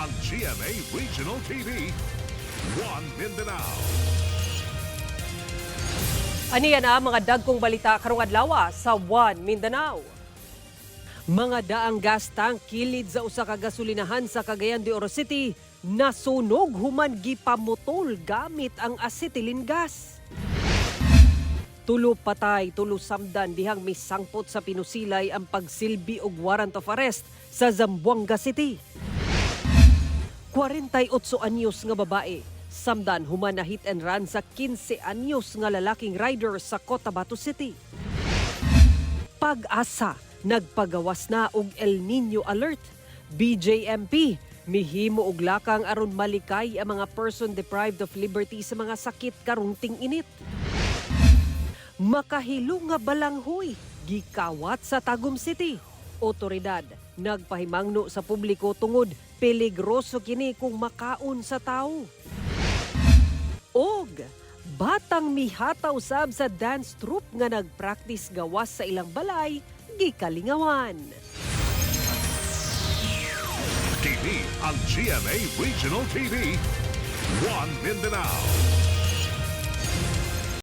Ang GMA Regional TV. One Mindanao. Aniya na ang mga dagkong balita karong adlaw sa One Mindanao. Mga daang gas tank kilid sa usa ka gasolinahan sa Cagayan de Oro City nasunog human gipamutol gamit ang acetylene gas. Tulo patay, tulo samdan dihang misangpot sa pinusilay ang pagsilbi og warrant of arrest sa Zamboanga City. 48 anyos nga babae, samdan human na hit and run sa 15 anyos nga lalaking rider sa Cotabato City. PAGASA, nagpagawas na og El Nino alert. BJMP, mihimo og lakang aron malikay ang mga person deprived of liberty sa mga sakit karong ting-init. Makahilo nga balanghoy, gikawat sa Tagum City. Otoridad nagpahimangno sa publiko tungod peligroso kini kung makaon sa tao. Og batang mihataw sab sa dance troupe nga nagpractice gawas sa ilang balay, gikalingawan. Kini ang GMA Regional TV. One Mindanao.